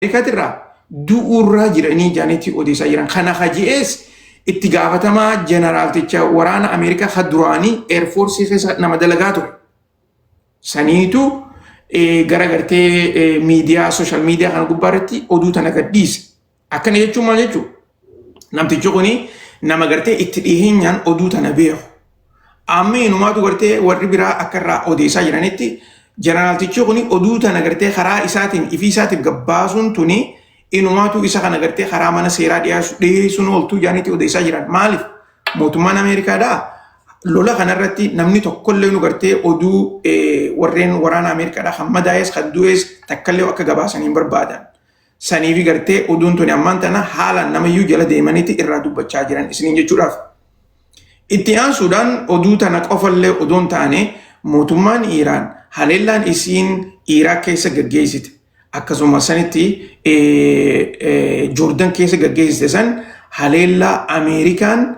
Ameerikaatirraa du'uurraa jiranii jaaniitti odeessaa jiran. Kana haji'ees itti gaafatamaa jeneraalticha waraana Ameerikaa ka duraanii Air Force keessa nama dalagaa ture. Saniitu gara gartee miidiyaa social media kana gubbaa irratti oduu tana gadhiise. Akkana jechuun maal jechuu? Namtichi kuni nama gartee itti dhiheenyaan oduu tana beeku. Amma inumaatu gartee warri biraa akka irraa odeessaa jiranitti, jeneraaltichi kuni oduu tana gartee karaa isaatiin ifii isaatiif gabbaasuun tuni inumaatu isa kana gartee karaa mana seeraa dhiyeessuun ooltuu jaaniitti odeessaa jiran. Maaliif? Mootummaan Ameerikaadhaa lola kanarratti namni tokkollee nu gartee oduu warreen waraana Ameerikaadhaa kan madaa'es, kan du'es takkallee akka gabaasan hin barbaadan. Saniifi gartee oduun tuni ammaan tana haalaan namayyuu jala deemaniiti irraa dubbachaa jiran isiniin jechuudhaaf. Itti aansuudhaan, oduu tana qofallee odoon taane, mootummaan Iiraan haleellaan isiin Iraaq keessa gaggeessite, akkasuma sanitti Joordan keessa gaggeessite san, haleellaa Ameerikaan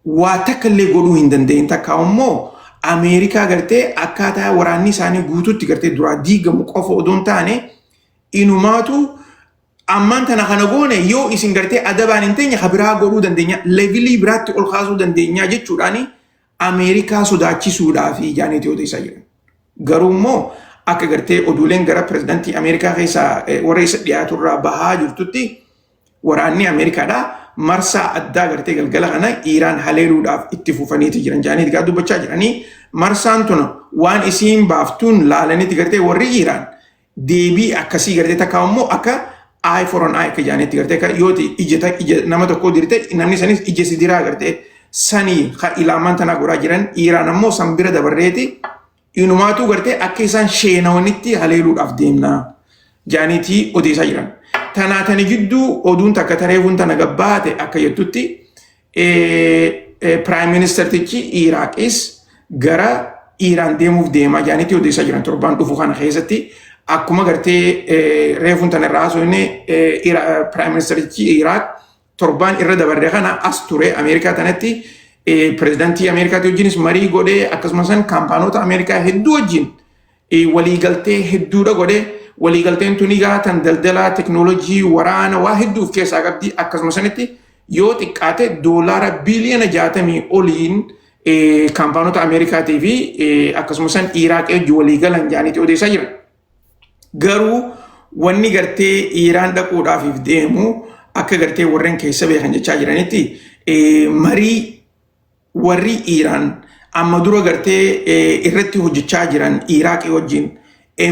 waa takka illee godhuu hin danda'in, takka immoo Ameerikaa gartee akkaataa waraanni isaanii guutuutti gartee duraa diigamu qofa odoon taane, inumaatu ammaan tana kana goone, yoo isin gartee adabaan hin teenye ka biraa godhuu dandeenya, level biraatti ol kaasuu dandeenya jechuudhaani Ameerikaa sodaachisuudhaaf jaaniitii odeessaa jiran. Garuu immoo akka gartee oduuleen gara pirezidaantii Ameerikaa keessaa warra isa dhiyaaturraa bahaa jirtutti, waraanni Ameerikaadhaa marsaa addaa gartee galgala kana Iiraan haleeluudhaaf itti fufaniiti jiran jaaniiti gaa dubbachaa jiranii. Marsaan tun waan isiin baaftuun laalaniiti gartee warri Iiraan deebii akkasii gartee takka immoo akka eye for an eye akka jaaniitti gartee yooti ija ija nama tokko dirte, namni sanis ija si diraa gartee sanii ka ilaamaan tanaa godhaa jiran. Iiraan ammoo san bira dabarreeti inumaatu gartee akka isaan sheenawanitti haleeluudhaaf deemnaa jaaniitii odeessaa jiran. Tanaa tani jidduu oduun takka tareefuun tana gabbaate akka jettutti, prime ministertichi Iraaqis gara Iiraan deemuuf deemaa jaaniitii odeessaa jiran. Torbaan dhufu kana keessatti, akkuma gartee reefuun tana irraa haasofne, prime ministertichi Iraaq torbaan irra dabarre kana as ture. Ameerikaa tanatti pirezidaantii Ameerikaatii wajjinis marii godhee, akkasumas kaampaanota Ameerikaa hedduu wajjin waliigaltee hedduudha godhee. Waliigalteen tuni gaa tan daldalaa, teknoolojii, waraana, waa hedduu of keessaa qabdi. Akkasuma sanitti yoo xiqqaate doolaara biiliyoona 60 oliin kaampaanota Ameerikaatii fi akkasuma san Iraaqii wajjin waliigalan jedhaniiti odeessaa jiran. Garuu wanni gartee Iiraan dhaquudhaaf deemu, akka gartee warreen keessa beekan jechaa jiranitti, marii warri Iiraan amma dura gartee irratti hojjechaa jiran Iraaqii wajjin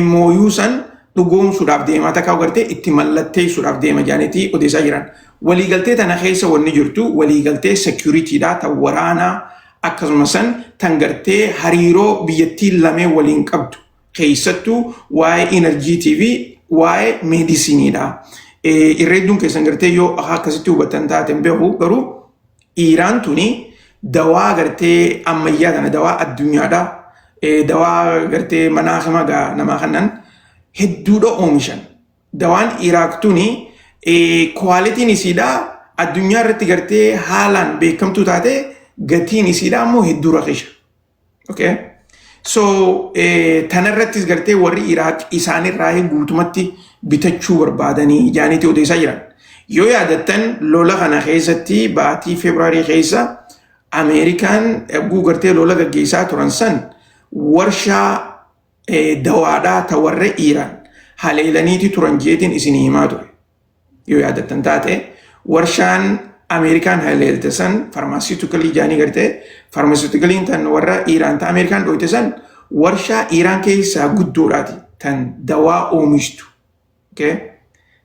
MOU san dhugoomsuudhaaf deema, takka gartee itti mallatteessuudhaaf deema jedhaniiti odeessaa jiran. Waliigaltee tana keessa wanni jirtu waliigaltee securitydha, tan waraanaa, akkasuma san tan gartee hariiroo biyyattii lameen waliin qabdu, keessattuu waa'ee energytii fi waa'ee medicineiidha. Irreedduun keessan gartee yoo akkasitti hubattan taate hin beeku, garuu Iiraan tuni dawaa gartee ammayyaa kana, dawaa addunyaadha. Dawaa gartee manaa hima gaa namaa kannan hedduudha oomishan. Dawaan Iraaq tuni qualityn isiidha addunyaa irratti gartee haalaan beekamtuu taate, gatiin isiidha ammoo hedduu rakisha. Okay? So tanarrattis gartee warri Iraaq isaanirraa guutumatti bitachuu barbaadanii jaaniitii odeessaa jiran. Yoo yaadattan, lola kana keessatti baatii Febraarii keessa Ameerikaan eeguu gartee lola gaggeessaa turan san warshaa dawaadhaa ta warra Iiraan haleelaniiti turan jeetiin isinii himaa ture. Yoo yaadattan taate, warshaan Ameerikaan haleelte san pharmaceutical jaanii gartee pharmaceuticaliin tan warra Iiraan ta Ameerikaan dhoyte san warshaa Iiraan keessaa guddoodhaati tan dawaa oomishtu. Okay?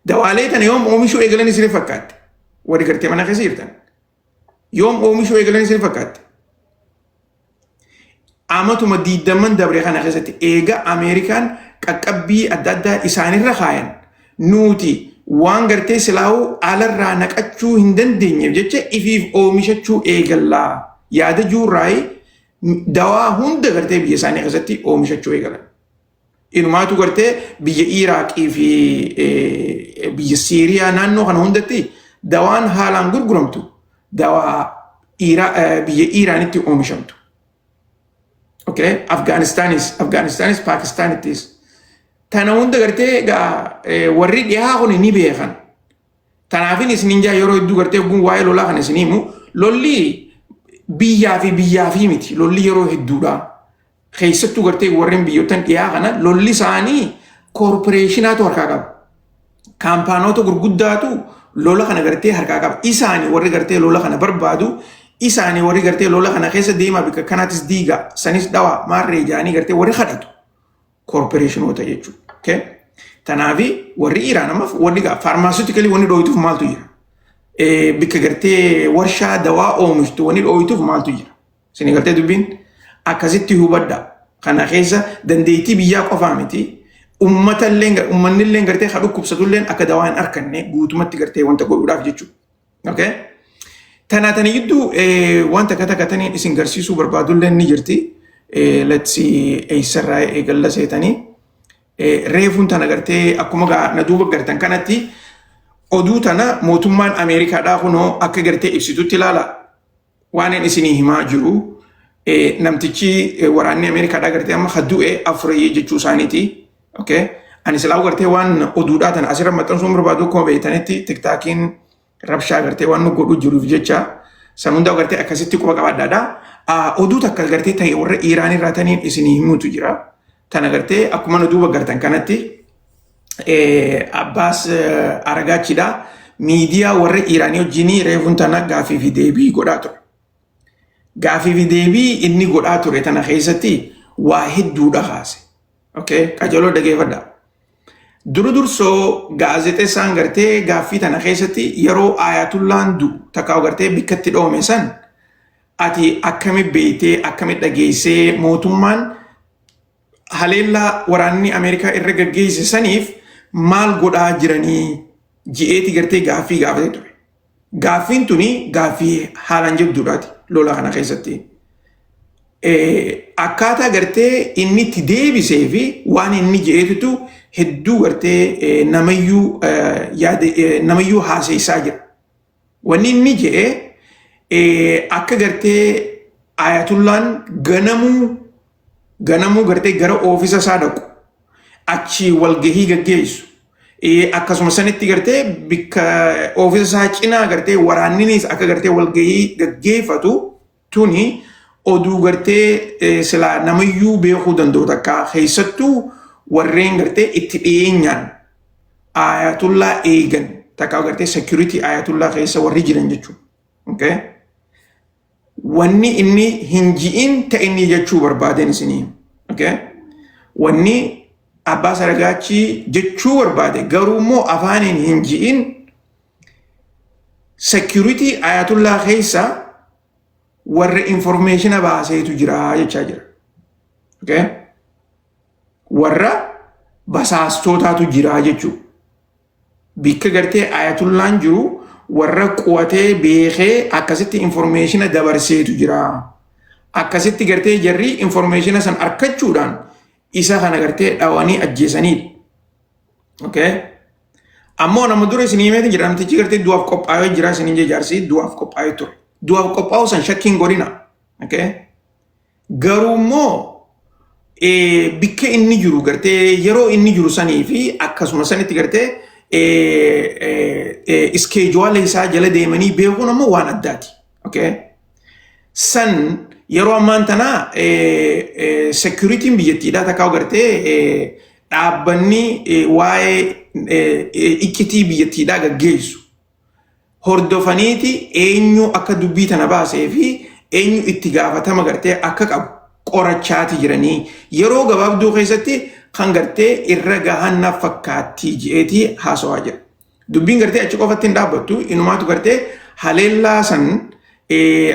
Dawaalee tana yoom oomishuu eegalan isin fakkaatte? Warri gartee mana keessa jirtan. Yoom oomishuu eegalan isin fakkaatte? Amatuma 20n dabre kana keessatti, eega Ameerikaan qaqqabbii adda addaa isaanirra kaayan, nuti waan gartee silaa'uu alarraa naqachuu hin dandeenyeef jecha ifiif oomishachuu eegallaa yaada juurraayi dawaa hunda gartee biyya isaanii keessatti oomishachuu eegalan. Inumaatu gartee biyya Iraaqii fi biyya Siiriyaa naannoo kana hundatti dawaan haalaan gurguramtu dawaa biyya Iiraanitti oomishamtu. Okay? Afgaanistaanis, Paakistaanittis. Tana hunda gartee egaa warri dhihaa kun ni beekan. Tanaafin isinin jaa yeroo hedduu gartee kun waa'ee lolaa kana isin himu, lolli biyyaa fi biyyaa fi miti, lolli yeroo hedduudha. Keessattuu gartee warreen biyyoottan dhihaa kana lolli isaanii koorporeeshinaatu harkaa qaba. Kaampaanoota gurguddaatu lola kana gartee harkaa qaba. Isaanii warri gartee lola kana barbaadu, isaanii warri gartee lola kana keessa deemaa, bikka kanaatis diigaa, sanis dhawaa, maarree jaanii gartee warri kadhatu koorporeeshinoota jechuudha. Okay? Tanaafi warri Iraan ammaaf warri pharmaceutical wanni dhooyituuf maaltu jira? Bikka gartee warshaa dawaa oomishtu wanni dhooyituuf maaltu jira? Isin gartee dubbiin akkasitti hubadha. Kana keessa dandeettii biyyaa qofaa miti. Ummata illee, uummanni illee gartee ha dhukkubsatu illee akka dawaa hin arganne guutumatti gartee wanta godhuudhaaf jechuudha. Okay? Tanaa tani gidduu wanta takka takka taniin isin garsiisuu barbaadullee ni jirti. Let's see, eessarraa eegalla seetanii. Reefuun tana gartee akkuma na duuba gartan kanatti oduu tana mootummaan Ameerikaadhaa kunoo akka gartee ibsitutti ilaala. Waan inni isinii himaa jiru, namtichi waraanni Ameerikaadhaa gartee amma du'e afurii jechuu isaaniiti. Okay? Ani silaa gartee waan oduudhaa tana asirra maxxansuun barbaadu, akkuma beektanitti TikTokiin rabshaa gartee waan nu godhu jiruuf jecha san hundaa gartee akkasitti quba qabaadhaadha. Oduu takka gartee ta'e warra Iiraan irraa taniin isinii himuutu jira. Tana gartee akkuma nu duuba gartan kanatti Abbaas Aragaachidha. Miidiyaa warra Iiraanii wajjin reefuun tana gaafii fi deebii godhaa ture. Gaafii fi deebii inni godhaa ture tana keessatti waa hedduudha kaase. Okay? Qajeeloo dhageeffadha. Dura dursoo gaazexeessaan gartee gaaffii tana keessatti yeroo Ayatullaan du'u takka gartee bikkatti dhoome san ati akkami beektee, akkami dhageessee, mootummaan haleellaa waraanni Ameerikaa irra gaggeesse saniif maal godhaa jiranii ji'eeti gartee gaaffii gaafatee ture. Gaaffiin tuni gaaffii haalaan jabduudhaati lola kana keessatti. Akkaataa gartee inni itti deebisee fi waan inni je'eetutu hedduu gartee namayyuu yaada namayyuu haaseessaa jira. Wanni inni je'e, akka gartee Ayatullaan ganamuu ganamuu gartee gara oofisa isaa dhaqu, achi walgahii gaggeessu, akkasuma sanitti gartee bikka oofisa isaa cinaa gartee waraanninis akka gartee walgahii gaggeeffatu, tuni oduu gartee silaa namayyuu beekuu danda'u takka, keessattuu warreen gartee itti dhiyeenyaan Ayatullaa eegan takka gartee security Ayatullaa keessa warri jiran jechuudha. Okay? Wanni inni hin ji'in ta'e inni jechuu barbaadeen isinii. Okay? Wanni Abbaas Aragaachii jechuu barbaade garuu immoo afaaniin hin ji'in, security Ayatullaa keessa warra information baaseetu jira jechaa jira. Okay? Warra basaastootaatu jira jechuudha. Bikka gartee Ayatullaan jiru warra qu'atee beekee akkasitti information dabarseetu jira. Akkasitti gartee jarri information san argachuudhaan isa kana gartee dhawanii ajjeesaniidha. Okay? Ammoo nama dura isin himeeti jira, namtichi gartee du'aaf qophaa'ee jira isin hin jaarsi du'aaf qophaa'ee ture. Du'aaf qophaa'uu san shakkiin godhina. Okay? Garuu immoo bikka inni jiru gartee yeroo inni jiru sanii fi akkasuma sanitti gartee schedule isaa jala deemanii beekuun ammoo waan addaati. Okay? San yeroo ammaan tana securityn biyyattiidhaa takkaa gartee dhaabbanni waa'ee iccitii biyyattiidhaa gaggeessu hordofaniiti eenyu akka dubbii tana baasee fi eenyu itti gaafatama gartee akka qabu qorachaati jiranii, yeroo gabaabduu keessatti kan gartee irra gahan na fakkaattii je'eetii haasawaa jira. Dubbiin gartee achi qofatti hin dhaabbattu, inumaatu gartee haleellaa san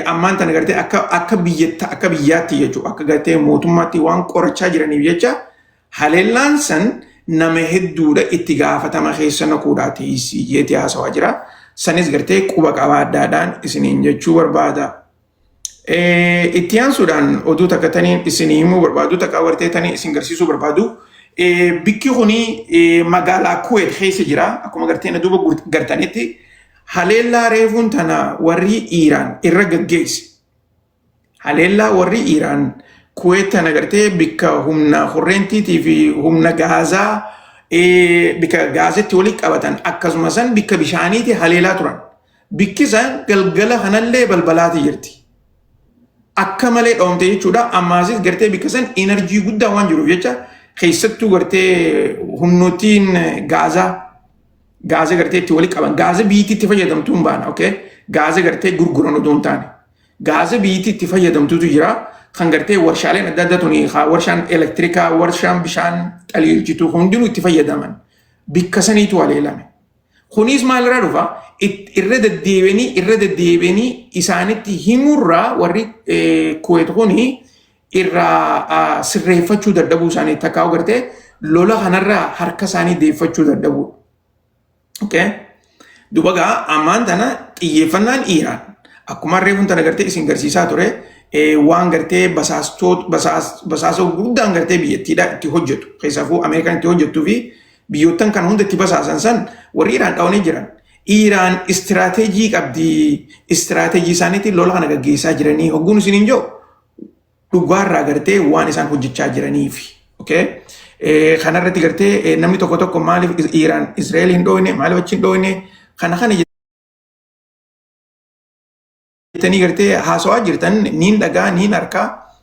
ammaan tana gartee akka biyyatti, akka biyyaatti jechuudha, akka gartee mootummaatti waan qorachaa jiraniif jecha haleellaan san nama hedduudha itti gaafatama keessa naquudhaa teessii jeetii haasawaa jira. Sanis gartee quba qabaaddaadhaan isiniin jechuu barbaada. Itti aansuudhaan oduu takka taniin isinii himuu barbaadu, takka gartee tanii isin garsiisuu barbaadu. Bikki kuni magaalaa Kuwait keessa jira. Akkuma gartee na duuba gartanitti haleellaa reefuun tana warri Iiraan irra gaggeesse. Haleellaa warri Iiraan Kuweet tana gartee bikka humna hurreentiitii fi humna gaazaa, bikka gaazatti walitti qabatan, akkasuma san bikka bishaaniiti haleelaa turan. Bikki san galgala kanallee balbalaati jirti. Akka malee dhoomte jechuudha. Ammaasis gartee bikka san energy guddaa waan jiruuf jecha, keessattuu gartee humnootiin gaazaa gaaza gartee itti walitti qaban, gaaza biyyittii itti fayyadamtuu hin baana, okay, gaaza gartee gurguran odoo hin taane gaaza biyyittii itti fayyadamtuutu jira, kan gartee warshaaleen adda addaa tuni, warshaan elektirikaa, warshaan bishaan xaliilchitu hundinuu itti fayyadaman, bikka saniitu haleelame. Kunis maalirraa dhufa? Irra deddeebi'anii irra deddeebi'anii isaanitti himurraa warri Kuweet kuni irraa sirreeffachuu dadhabuu isaanii, takkaa gartee lola kanarraa harka isaanii deeffachuu dadhabuu. Okay? Duba gaa ammaan tana xiyyeeffannaan Iiraan akkuma reefuun tana gartee isin garsiisaa ture, waan gartee basaasa guddaan gartee biyyattiidha itti hojjetu, keessaafuu Ameerikaan itti hojjettuu fi biyyoottan kana hunda itti basaasan san warri Iiraan dhawanii jiran. Iiraan istiraateejii qabdi. Istiraateejii isaaniitiin lola kana gaggeessaa jiranii hogguun isin hin jiru dhugaarraa gartee waan isaan hojjechaa jiraniifi. Okay? Kanarratti gartee namni tokko tokko maaliif Iiraan Israa'el hin dhooyne, maaliif achi hin dhooyne, kana kana jettanii gartee haasawaa jirtan niin dhagaa niin harkaa,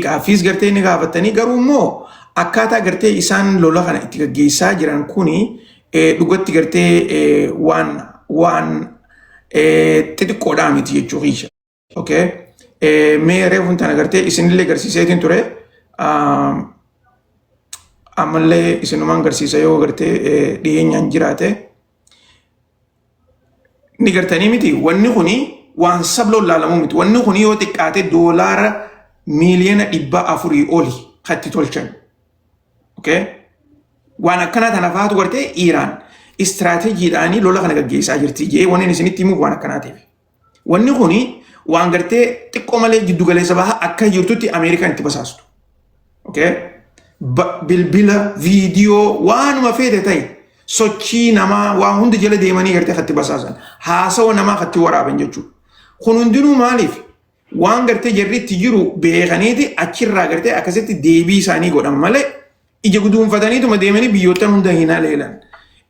gaaffiis gartee ni gaafatanii, garuu immoo akkaataa gartee isaan lola kana itti gaggeessaa jiran kuni dhugatti gartee waan xixiqqoodhaa miti jechuu kiyya. Okay. Mee reefuun tana gartee isinillee garsiiseetiin ture. Ammallee isinumaan garsiisa yoo gartee dhiyeenyaan jiraate. Ni gartanii miti, wanni kuni waan sabloon laalamuu miti. Wanni kuni yoo xiqqaate $400 miiliyoona oli katti tolchan. Okay. Waan akkanaa tana faatu gartee Iiraan istiraateejiidhaanii lola kana gaggeessaa jirti jee wanni isinitti himuuf waan akkanaatiif. Wanni kuni waan gartee xiqqoo malee jiddu galeessa bahaa akka jirtutti Ameerikaan itti basaastu. Okay? Bilbila, viidiyoo, waanuma feete ta'e, sochii namaa waa hunda jala deemanii gartee katti basaasan. Haasawa namaa katti waraaban jechuudha. Kun hundinuu maaliif? Waan gartee jarri itti jiru beekaniiti achirraa gartee akkasitti deebii isaanii godhan malee ija guduunfataniituma deemanii biyyoottan hunda hin haleelan.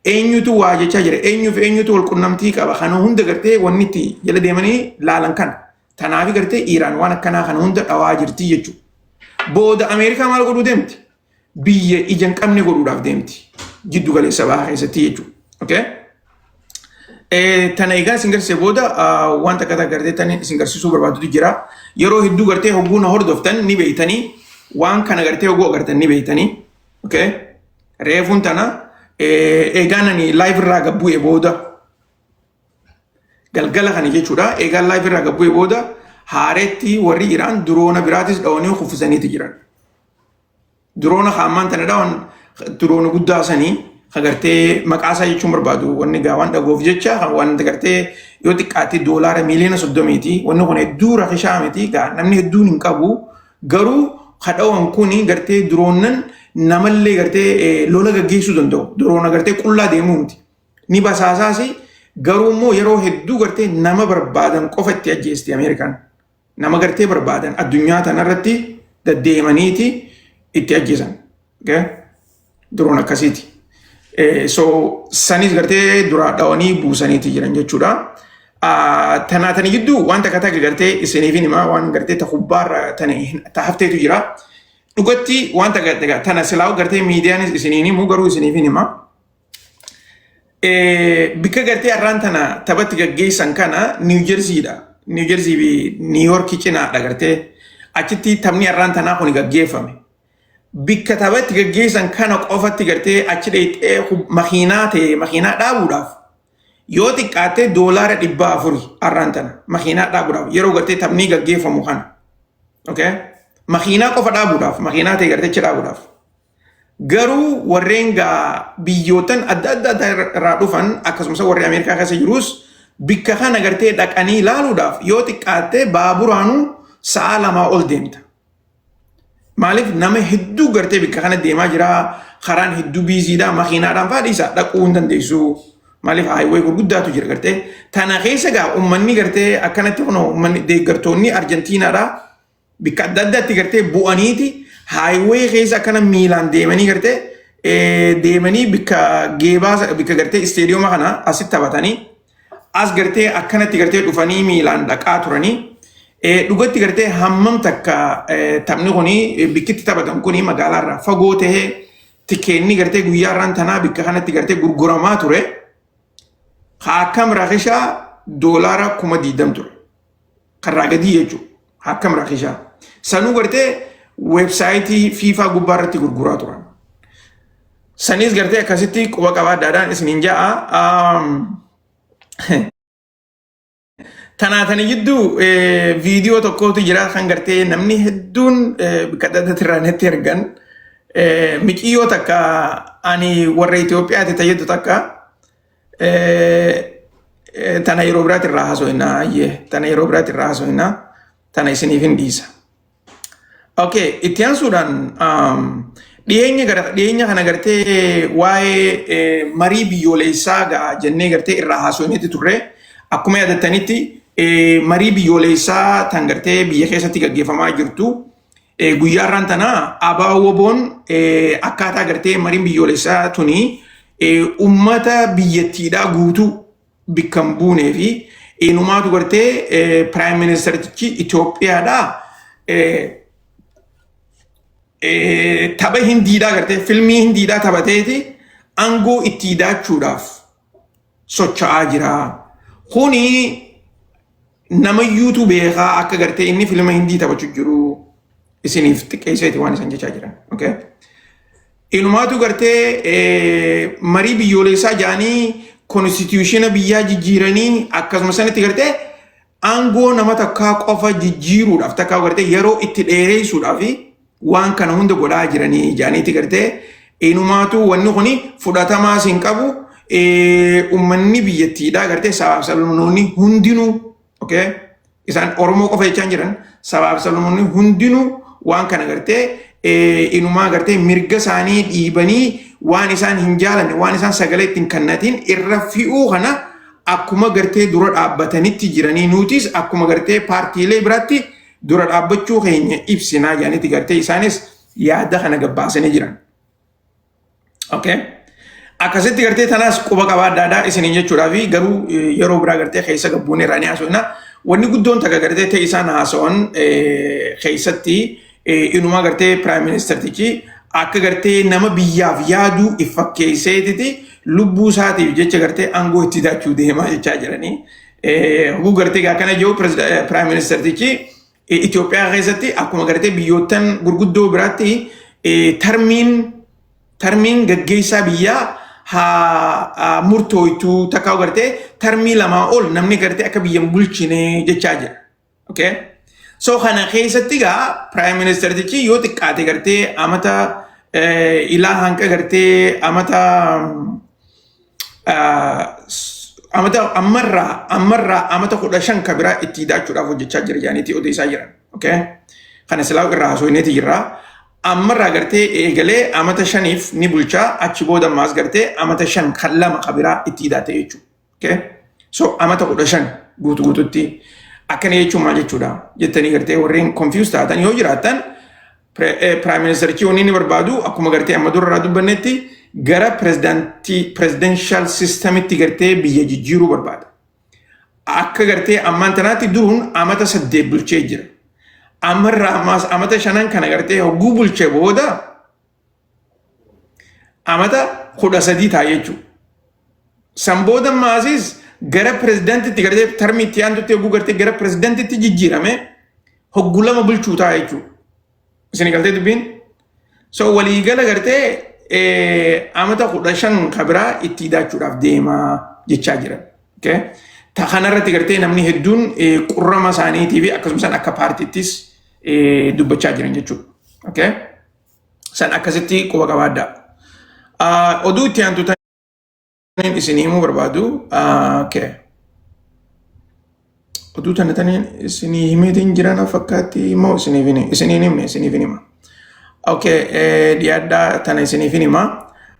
Eenyutu waa jechaa jira? Eenyuuf eenyutu wal qunnamtii qaba? Kana hunda gartee wanni itti jala deemanii laalan kana. Tanaaf gartee Iiraan waan akkanaa kana hunda dhawaa jirti jechuudha. Booda Ameerikaa maal godhuu deemti? Biyya ija hin qabne godhuudhaaf deemti. Jiddu galeessa bahaa keessatti jechuudha. Okay? Tana egaa isin garsiise booda waan takka takka gartee tani isin garsiisuu barbaadutu jira. Yeroo hedduu gartee hogguu na hordoftan ni beeytanii, waan kana gartee hogguu agartan ni beeytanii. Okay? Reefuun tana eegaa nani live irraa gabbu'e booda, galgala kana jechuudha. Eegaa live irraa gabbu'e booda haareetti warri Iraan diroona biraatis dhawanii kuffisaniiti jiran. Diroona haammaan tana dhawan diroona guddaa sanii agartee maqaa isaa jechuun barbaadu, wanni gaa waan dhagoof jecha, waan agartee yoo xiqqaate $30 miiliyoona. Wanni kun hedduu rakishaa miti gaa, namni hedduun hin qabu, garuu kadhawan kuni gartee diroonnan namallee gartee lola gaggeessuu danda'u, diroona gartee qullaa deemuu miti, ni basaasaas, garuu immoo yeroo hedduu gartee nama barbaadan qofa itti ajjeesti Ameerikaan. Nama gartee barbaadan addunyaa tanarratti deddeemaniiti itti ajjeesan. Diroon akkasiiti. So sanis gartee duraa dhawanii buusaniiti jiran jechuudha. Tanaa tani gidduu waan takka takka gartee isiniif himaa, waan gartee ta kubbaarra ta hafteetu jira. Dhugatti waan takka takka tana silaa'u gartee miidiyaanis isiniin himu, garuu isiniif hima. Bikka gartee har'aan tana taphatti gaggeessan kana New Jerseyidha. New Jersey fi New York cinaadha gartee. Achitti taphni har'aan tanaa kun gaggeeffame. Bikka taphatti gaggeessan kana qofatti gartee achi dheexee makiinaa ta'e makiinaa dhaabuudhaaf yoo xiqqaatte $400 har'aan tana makiinaa dhaabuudhaaf, yeroo gartee taphni gaggeeffamu kana. Okay? Makiinaa qofa dhaabuudhaaf, makiinaa ta'e gartee achi dhaabuudhaaf. Garuu warreen gaa biyyootan adda adda irraa dhufan, akkasumas warri Ameerikaa keessa jirus, bikka kana gartee dhaqanii ilaaluudhaaf yoo xiqqaatte baaburaanuu sa'a 2 ol deemta. Maaliif? Nama hedduu gartee bikka kana deemaa jira, karaan hedduu busydha, makiinaadhaan fa'aa dhiisa, dhaquu hin dandeessu. Maaliif? Highway gurguddaatu jira gartee. Tana keessa gaa uummanni gartee akkanatti kun uummanni deeggartoonni Arjentiinaadha. Bikka adda addaatti gartee bu'aniiti highway keessa akkana miilaan deemanii gartee deemanii bikka geebaa, bikka gartee isteediyooma kana asitti taphatanii as gartee akkanatti gartee dhufanii miilaan dhaqaa turanii. Dhugatti gartee hammam takka taphni kuni bikkitti taphatan kuni magaalaarraa fagoo tahee tikeenni gartee guyyaa irraan tanaa bikka kanatti gartee gurguramaa ture. Akkam rakishaa $20,000 ture. Karraa gadii jechuudha. Akkam rakishaa. Sanuu gartee website FIFA gubbaa irratti gurguraa turan. Sanis gartee akkasitti quba qabaadhaadhaan isiniin ja'a. Tanaatanii jidduu viidiyoo tokkotu jira kan gartee namni hedduun bakka adda addaatti irraa netti ergan. Miqiyyoo takka ani warra Itoophiyaati tayyadu takka tana yeroo biraatti irraa haasofnaa, ayyee, tana yeroo biraatti irraa haasofnaa, tana isiniif hin dhiisa. Okay, itti aansuudhaan dhiyeenya gara dhiyeenya kana gartee waa'ee marii biyyoolessaa ga'a jennee gartee irraa haasofneeti turre. Akkuma yaadattanitti marii biyyoolessaa tan gartee biyya keessatti gaggeeffamaa jirtu, guyyaa irraan tana ABO-WBOn akkaataa gartee mariin biyyoolessaa tuni ummata biyyattiidhaa guutuu bikka hin buunee fi eenyumaatu gartee prime ministertichi Itoophiyaadhaa tapha Hindiidhaa gartee filmii Hindiidhaa taphateeti aangoo itti hidaachuudhaaf socho'aa jira. Kuni namayyuutu beekaa akka gartee inni filma Hindii taphachuu jiru isiniif xiqqeesseeti waan isaan jechaa jiran. Okay? Inumaatu gartee marii biyyoolessaa jedhanii constitution biyyaa jijjiiranii akkasuma sanatti gartee aangoo nama takkaa qofa jijjiiruudhaaf, takkaa gartee yeroo itti dheeressuudhaaf waan kana hunda godhaa jiranii jedhaniiti gartee inumaatu wanni kuni fudhatamaas hin qabu, uummanni biyyattiidhaa gartee sabaaf sablammoonni hundinuu, okay, isaan Oromoo qofa jechaa jiran, sabaaf sablammoonni hundinuu waan kana gartee inumaa gartee mirga isaanii dhiibanii waan isaan hin jaalanne, waan isaan sagalee ittiin kennatiin irra fi'uu kana akkuma gartee dura dhaabbatanitti jiranii, nutis akkuma gartee paartiilee biraatti dura dhaabbachuu keenya ibsinaa jedhaniiti gartee isaanis yaada kana gabbaasanii jiran. Okay. Akkasitti gartee tanaas quba qabaadhaadhaa isiniin jechuudhaa fi garuu yeroo biraa gartee keessa gabbuun irraa ni haasofna. Wanni guddoon takka gartee ta'e isaan haasawan keessatti inumaa gartee prime ministertichi akka gartee nama biyyaaf yaaduu if fakkeesseetiti lubbuu isaatiif jecha gartee aangoo itti daachuu deemaa jechaa jiranii. Hoguu gartee akkana jiru prime ministertichi Itoophiyaa keessatti akkuma gartee biyyoottan gurguddoo biraatti termiin gaggeessaa biyyaa haa murtooytuu, takka gartee termii lamaa ol namni gartee akka biyyan bulchine jechaa jira. Okay? So kana keessatti gaa prime ministertichi yoo xiqqaate gartee amata ilaa hanqa gartee amata ammarraa amata 15 ka biraa itti hidhaachuudhaaf hojjechaa jira jedhaniiti odeessaa jiran. Okay? Kana silaa irraa haasofneeti jirra. Ammarraa gartee eegalee amata 5f ni bulchaa, achi booda ammaas gartee amata 5 kan lama ka biraa itti hidhaate jechuudha. Okay? So amata 15 guutu guututti akkana jechuun maal jechuudha jettanii gartee warreen confuse taatan yoo jiraattan, prime ministerichi wanni inni barbaadu akkuma gartee amma dura irraa dubbannetti gara pirezidaantii presidential systemitti gartee biyya jijjiiruu barbaada. Akka gartee ammaan tanaatti duruun amata 8 bulchee jira. Ammarraa ammaas amata shanan kana gartee hogguu bulchee booda amata 13 ta'a jechuudha. San booda maasis gara pirezidaantitti gartee termii itti aantutti hogguu gartee gara pirezidaantitti jijjiirame hogguu 2 bulchuu ta'a jechuudha. Isin galtee dubbiin? So waliigala gartee amata 15 kabiraa itti hidhaachuudhaaf deemaa jechaa jiran. Okay? Ta kanarratti gartee namni hedduun qurrama isaaniitii fi akkasumas akka paartiittis dubbachaa jiran jechuudha. Okay? San akkasitti quba qabaaddaa. Oduu itti aantu taniin isin himuu barbaadu. Okay. Oduu tana taniin isinii himeetiin jiran fakkaatti moo isiniin himne, isiniif hima. Okay, dhiyaadhaa, tana isiniif hima.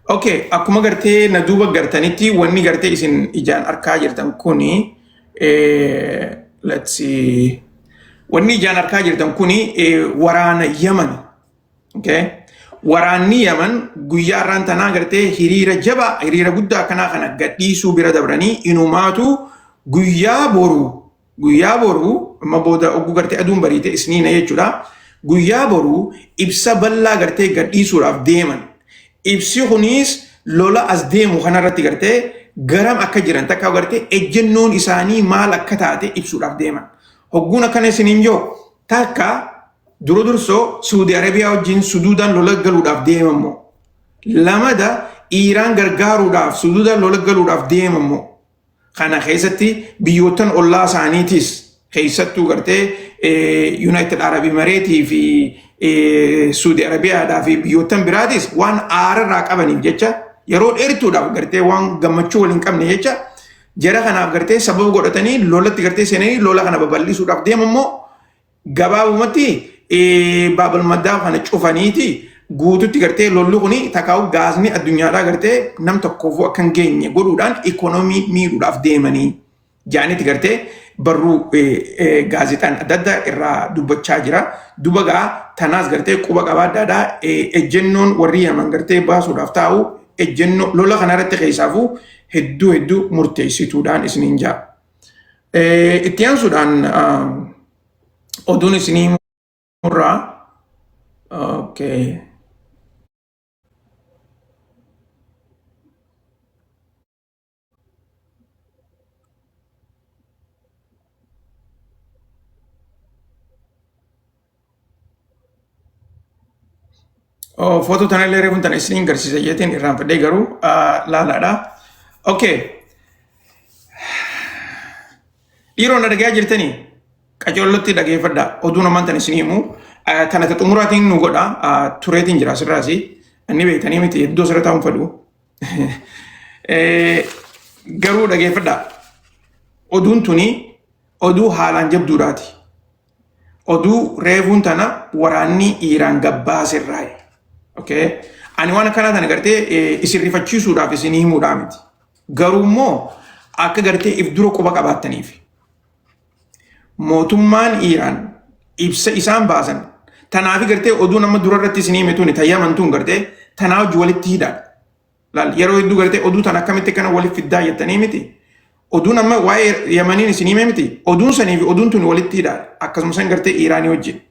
Okay, akkuma gartee na duuba gartanitti wanni gartee isin ijaan arkaa jirtan kuni, let's see. Wanni ijaan harkaa jirtan kuni waraana Yaman. Okay? Waraanni Yaman guyyaa har'aan tanaa gartee hiriira jabaa, hiriira guddaa akkanaa kana gadhiisuu bira dabranii inumaatu guyyaa boruu amma booda ogguu gartee aduun bariite isniina jechuudha. Guyyaa boruu ibsa bal'aa gartee gadhiisuudhaaf deeman. Ibsi kunis lola as deemu kanarratti gartee garam akka jiran takka gartee ejjennoon isaanii maal akka taate ibsuudhaaf deeman. Hogguun akkana isiniin jiru takka dura dursoo Suudi Arabiyaa wajjin suduudaan lola galuudhaaf deemammoo. Lamada Iiraan gargaaruudhaaf suduudaan lola galuudhaaf deemammoo. Kana keessatti biyyoottan ollaa isaaniitis keessattuu gartee United Arab Emirates fi Suudi Arabiyaadhaa fi biyyoottan biraatis waan aararraa qabaniif jecha, yeroo dheertuudhaaf gartee waan gammachuu waliin qabne jecha, jara kanaaf gartee sababa godhatanii lolatti gartee seenanii lola kana babal'isuudhaaf deemammoo, gabaabumatti Baabul Maddaa kana cufaniiti guututti gartee lolli kuni takkaa'u gaasni addunyaadhaa gartee nam tokkoofuu akka hin geenye godhuudhaan ikoonoomii miidhuudhaaf deemanii jaanitti gartee barruu gaazexaan adda addaa irraa dubbachaa jira. Duba gaa tanaas gartee quba qabaadhaadhaa, ejjennoon warri Yaman gartee baasuudhaaf taa'u ejjennoo lola kanarratti keessaafuu hedduu hedduu murteessituudhaan isiniin jaa. Itti aansuudhaan oduun isinii murraa. Okay. Oh, footoo tanallee reefuun tana isiniin garsiisa jeetiin irraanfadhee garuu laalaadha. Okay. Dhiiroo, na dhagayaa jirtanii? Qacoollotti dhageeffadha. Oduu namaan tan isinii himu. Tana ta xumuraatiin nu godha. Tureetiin jira asirraasi. Inni beektanii miti, iddoo asirra taa'uun fedhu. Garuu dhageeffadha. Oduun tuni oduu haalaan jabduudhaati. Oduu reefuun tana waraanni Iiraan gabbaasirraayi. Okay. Ani waan akkanaa tana gartee isin rifachiisuudhaaf isin himuudhaa miti. Garuu immoo akka gartee if dura quba qabaattaniif. Mootummaan Iiraan ibsa isaan baasan tanaafi gartee oduu nama dura irratti isin hime tuni tayyaman tun gartee tanaa hojii walitti hidhaa. Laal, yeroo hedduu gartee oduu tana akkamitti kana walitti fiddaa jettanii miti. Oduun amma waa'ee Yamaniin isin hime miti. Oduun sanii fi oduun tun walitti hidhaa. Akkasuma san gartee Iiraanii wajjin.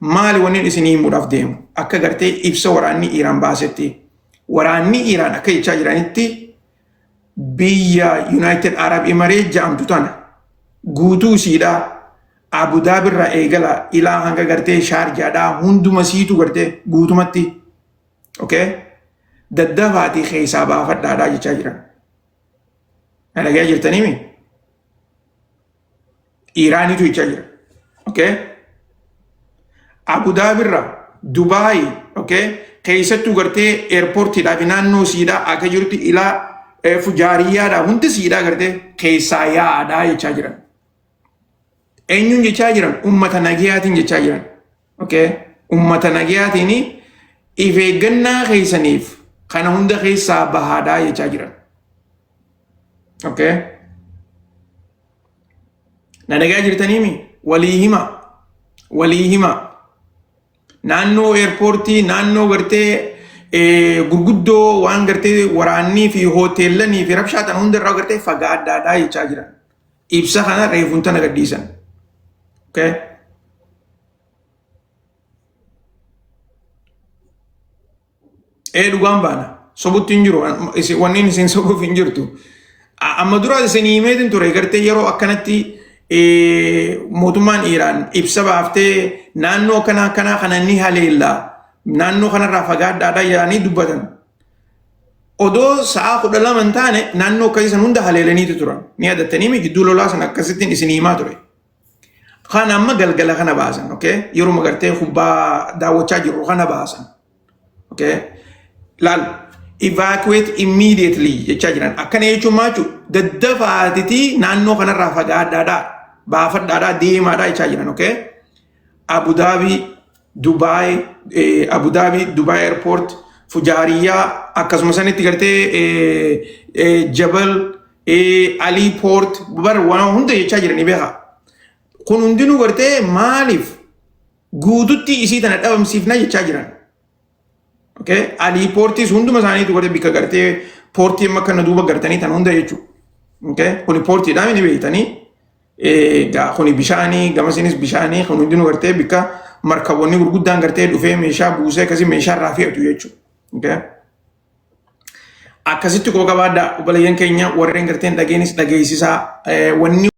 Maali wanni isin himuudhaaf deemu? Akka gartee ibsa waraanni Iiraan baasetti. Waraanni Iiraan akka jechaa jiranitti biyya United Arab Emirates jedhamtu tana guutuu isiidhaa Abu Dhabi irraa eegala ilaa hanga gartee Shaarjaadhaa hunduma siitu gartee guutumatti, okay, daddafaatii keessaa baafadhaadhaa jechaa jiran. Na dhagayaa jirtaniimi? Iiraaniitu jechaa jira. Okay? Abu Dhabi irraa Dubaay, okay, keessattuu gartee airportiidhaa fi naannoo siidhaa akka jirutti ilaa fujaariyyaadhaa hundi siidhaa gartee keessaa yaa'aadhaa jechaa jiran. Eenyuun jechaa jiran? Ummata nagayaatiin jechaa jiran. Okay? Ummata nagayaatiin if eeggannaa keessaniif kana hunda keessaa bahaadhaa jechaa jiran. Okay? Na dhagaa jirtaniimi? Walii hima. Walii hima. Naannoo airportii, naannoo gartee gurguddoo waan gartee waraannii fi hoteellanii fi rabshaa tan hunda irraa gartee fagaadhaadhaa jechaa jiran. Ibsa kana reefuun tana gadhiisan. Okay? Ee, dhugaan baana. Sobutti hin jiru. Wanni isin sobuuf hin jirtu. Amma dura isin himeetin ture gartee yeroo akkanatti mootummaan Iiraan ibsa baaftee naannoo akkanaa akkanaa kana ni haleella. Naannoo kanarraa fagaadhaadhaa jedhanii dubbatan. Odoo sa'a 12 hin taane naannoo akkasii san hunda haleelaniitu turan. Ni yaadattanii gidduu lolaa sana akkasittiin isin himaa ture. Kan amma galgala kana baasan, okay? Yeroo gartee kubbaa daawwachaa jirru kana baasan. Okay? Laal, evacuate immediately jechaa jiran. Akkana jechuun maal jechuudha? Daddafaatitii naannoo kanarraa fagaadhaadhaa, baafadhaadhaa, deemaadhaa jechaa jiran, okay? Abu Dhabi, Dubaay, Abu Dhabi, Dubaay Airport, Fujaariyaa, akkasuma sanitti gartee Jabal Ali Port bar waan hunda jechaa jiranii beekaa. Kun hundinuu gartee maaliif guututti isii tana dhabamsiifna jechaa jiran. Okay? Alii poortiis hunduma isaaniitu gartee bikka gartee poortii amma kana duuba gartanii tan hunda jechuudha. Okay? Kuni poortiidhaa ni beektanii. Kuni bishaanii, gamasiinis bishaanii, kun hundinuu gartee bikka markaboonni gurguddaan gartee dhufee meeshaa buusee akkasii meeshaa irraa fe'atu jechuudha. Okay? Akkasitti quba qabaadhaa, obboleeyyan keenya, warreen garteen dhageenis dhageessisaa wanni.